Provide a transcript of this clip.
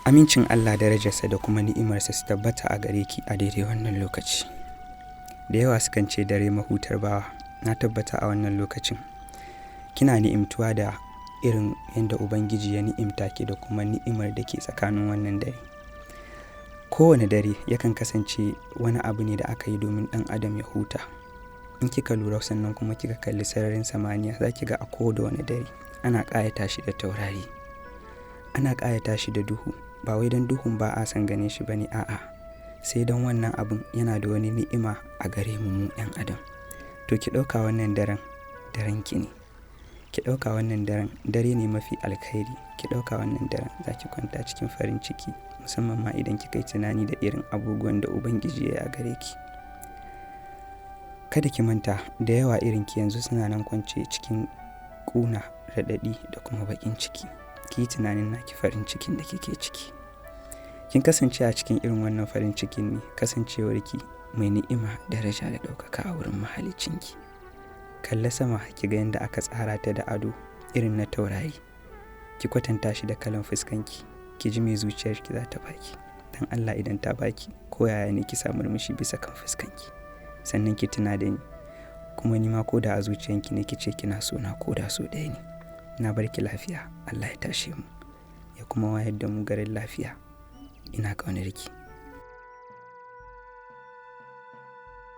Amincin Allah, darajarsa da kuma ni'imarsa su tabbata a gare ki a daidai wannan lokaci. Da yawa sukan ce dare mahutar bawa. Na tabbata a wannan lokacin kina ni'imtuwa da irin yadda Ubangiji ya ni'imta ki da kuma ni'imar da ke tsakanin wannan dare. Kowane dare yakan kasance wani abu ne da aka yi domin ɗan adam ya huta. In kika lura sannan kuma kika kalli sararin samaniya, za ki ga a kowane dare ana ƙayata shi da taurari. Ana ƙayata shi da duhu. Ba wai don duhun ba a son ganin shi ba ne, a'a. Sai don wannan abun yana da wani ni'ima a gare mu mu 'yan adam. To ki ɗauka wannan daren, daren ki ne. Ki ɗauka wannan daren dare ne mafi alkhairi. Ki ɗauka wannan daren za ki kwanta cikin farin ciki, musamman ma idan kika yi tunani da irin abubuwan da Ubangiji ya yi a gare ki. Kada ki manta da yawa irin ki yanzu suna nan kwance cikin ƙuna, raɗaɗi da kuma baƙin ciki. Ki yi tunanin naki farin cikin da kike ciki. Kin kasance a cikin irin wannan farin cikin ne kasancewarki mai ni'ima, daraja da ɗaukaka a wurin Mahaliccinki. Kalla sama ki ga yadda aka tsara ta da ado irin na taurari. Ki kwatanta shi da kalan fuskanki, ki ji me zuciyarki za ta baki. Dan Allah idan ta baki, ko yaya ne ki sa murmushi bisa kan fuskanki. Sannan ki tuna da ni, kuma ni ma ko da a zuciyanki ne ki ce kina so na ko da so ɗaya ne. Na bar ki lafiya, Allah ya tashe mu, ya kuma wayar da mu garin lafiya. Ina ƙaunar ki.